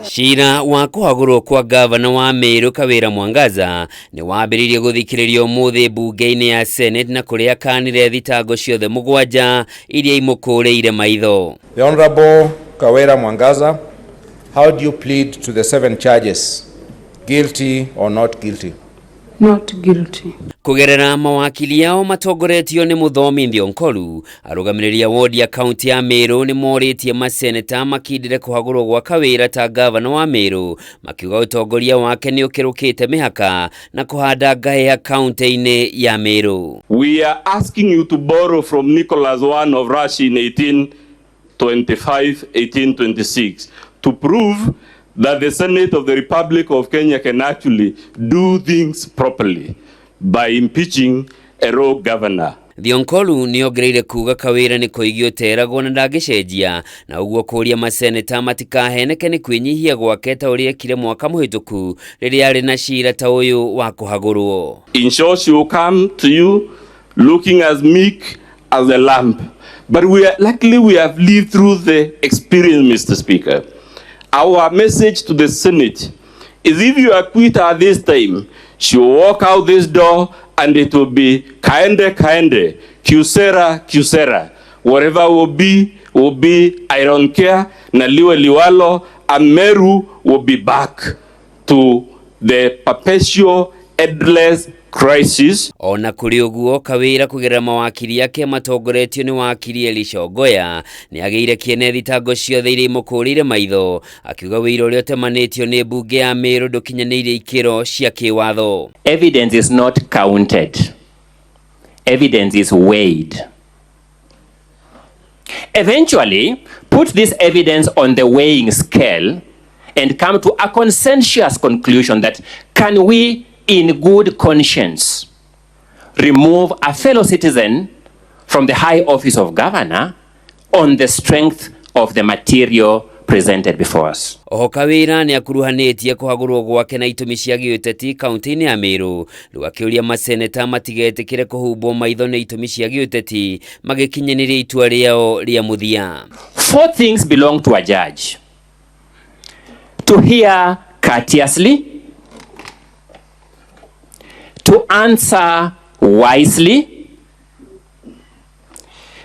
Cira wa kũhagũrwo kwa ngavana wa Meru Kawĩra Mwangaza nĩ wambĩrĩirie gũthikĩrĩrio ũmũthĩ mbunge-inĩ ya Senate na kũrĩa akanire thitango ciothe mũgwanja iria imũkũrĩire maitho. The Honorable Kawira Mwangaza, how do you plead to the seven charges? Guilty or not guilty? Not guilty. Kũgerera mawakili ao matongoretio nĩ Mũthomi Thionkoru, arũgamĩrĩri a wodi ya kaunti ya Meru nĩ morĩtie maseneta makindĩre kũhagũrwo gwa Kawĩra ta ngavana wa Meru, makiuga ũtongoria wake nĩ ũkĩrũkĩte mĩhaka na kũhanda ngahĩha kaunti-inĩ ya Meru. We are asking you to borrow from Nicholas I of Russia in 1825, 1826 to prove that the Senate of the Republic of Kenya can actually do things properly by impeaching a rogue governor. Thionkoru nĩ ongereire kuga Kawĩra nĩ kũigio teragwo na ndangĩcenjia, na ũguo kũria maseneta matikaheneke nĩ kwĩnyihia gwake ta ũrĩa ekire mwaka mũhĩtũku rĩrĩa arĩ na cira ta ũyũ wa kũhagũrwo. In short, she will come to you looking as meek as a lamb. But we are, luckily we have lived through the experience, Mr. Speaker. Our message to the Senate is if you acquit her this time, she will walk out this door and it will be kaende kaende, kiusera kiusera. Whatever will be, will be, I don't care, na liwe liwalo, and Meru will be back to the perpetual endless crisis. Ona kũrĩ ũguo, Kawĩra kũgerera mawakiri ake matongoretio nĩ wakiri Elisha Ogoya nĩ agĩire kĩene thitango ciothe iria imũkũrĩire maitho, akiuga wĩira ũrĩa ũtemanĩtio nĩ mbunge ya Meru ndũkinyanĩirie ikĩro cia kĩwatho. Evidence is not counted. Evidence is weighed. Eventually, put this evidence on the weighing scale and come to a consensus conclusion that can we, in good conscience, remove a fellow citizen from the high office of governor on the strength of the material presented before us. Oho Kawĩra nĩ akuruhanĩtie kũhagũrwo gwake na itũmi cia gĩũteti kaunti-inĩ ya Meru, rĩu akĩũria maseneta matigetĩkĩre kũhumbwo maitho nĩ itũmi cia gĩũteti magĩkinyanĩria itua rĩao rĩa mũthia. Four things belong to a judge: to hear courteously, to answer wisely,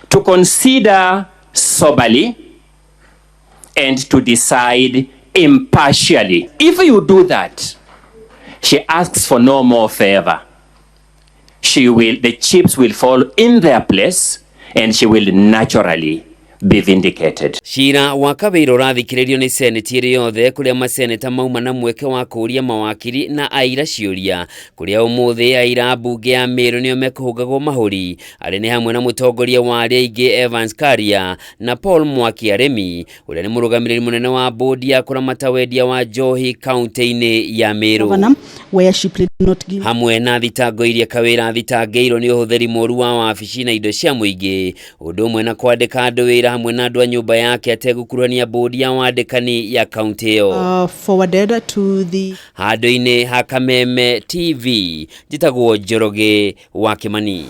to consider soberly, and to decide impartially. If you do that, she asks for no more favor. The chips will fall in their place and she will naturally be vindicated. Cira wa Kawĩra ũrathikĩrĩrio nĩ seneti ĩrĩ yothe, kũrĩa maseneta mauma na mweke wa kũũria mawakiri na aira ciũria, kũrĩa ũmũthĩ aira a mbunge ya Meru nĩo mekũhũngagwo mahũri, arĩa nĩ hamwe na mũtongoria wa arĩa aingĩ Evans Karia na Paul Mwaki Aremi ũrĩa nĩ mũrũgamĩrĩri mũnene wa bodi ya kũramata wendia wa njohi kaunti-inĩ ya Meru. Governor, where she pleaded not guilty. Hamwe na thitango iria Kawĩra athitangĩirwo nĩ ũhũthĩri mũru wa wabici na indo cia mũingĩ, ũndũ ũmwe na kwandĩka andũ wĩra hamwe na andũ a nyũmba yake ategũkuruhania bodi ya wandĩkani ya kaunti ĩyo. Forwarded to the Handũ-inĩ ha Kameme TV, njĩtagwo Njoroge wa Kimani.